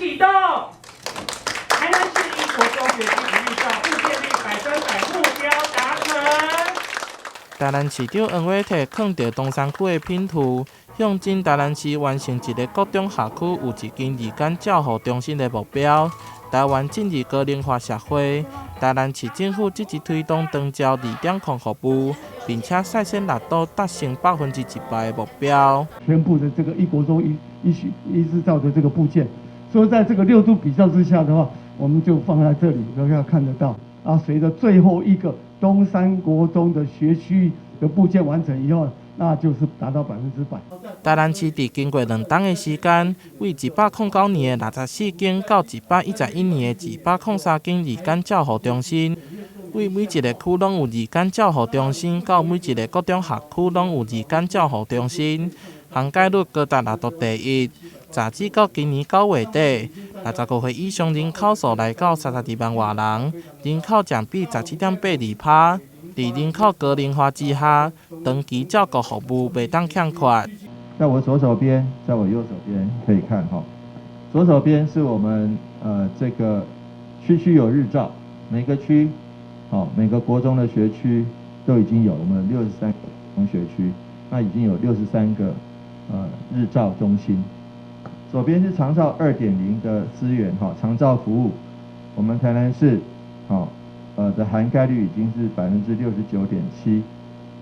啟動。台南市一國中學區日照復建率100%目標達成。台南市長黃偉哲囥著東山區的拼圖，向前台南市完成一个國中學區有一間日間照護中心的目標。台灣進入高齡化社會，台南市政府積極推動長照2.0服務，並且率先達到達成100%的目標。全部的這個一國中一一學一日照的這個部件，所以在這個六都比較之下的話，我們就放在這裡，大家看得到。啊，隨着最後一個東山國中的學區的部件完成以後，那就是達到100%。台南市佇經過兩冬的時間，為109年的64間到111年的203間日間照護中心，為每一个區攏有日間照護中心，到每一个國中學區攏有日間照護中心，涵蓋率高達六都第一。截止到今年9月底，65歲以上人口數來到32萬外人，人口佔比17.82%。佇人口高齡化之下，長期照顧服務袂當欠缺。在我左手邊，在我右手邊可以看哈，左手邊是我們這個區區有日照，每個區，好，每個國中的學區都已經有我們63個學區，那已經有63個日照中心。左邊是長照2.0的資源哈，長照服務，我們台南市，好，的涵蓋率已經是69.7%，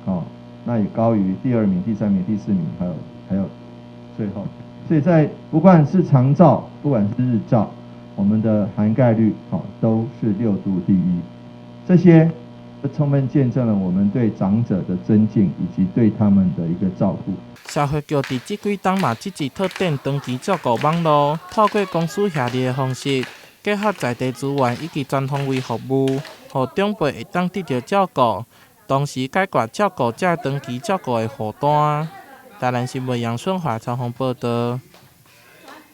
好，那也高於第二名、第三名、第四名，還有最後，所以在不管是長照，不管是日照，我們的涵蓋率，好，都是六都第一，這些都充分見證了我們對長者的尊敬以及對他們的一個照顧。社會局佇這幾冬嘛積極拓展長期照顧網路，透過公私協力的方式，結合在地資源以及全方位服務，予長輩會當得著照顧，同時解決照顧者長期照顧的負擔。台南新聞楊順華採訪報導。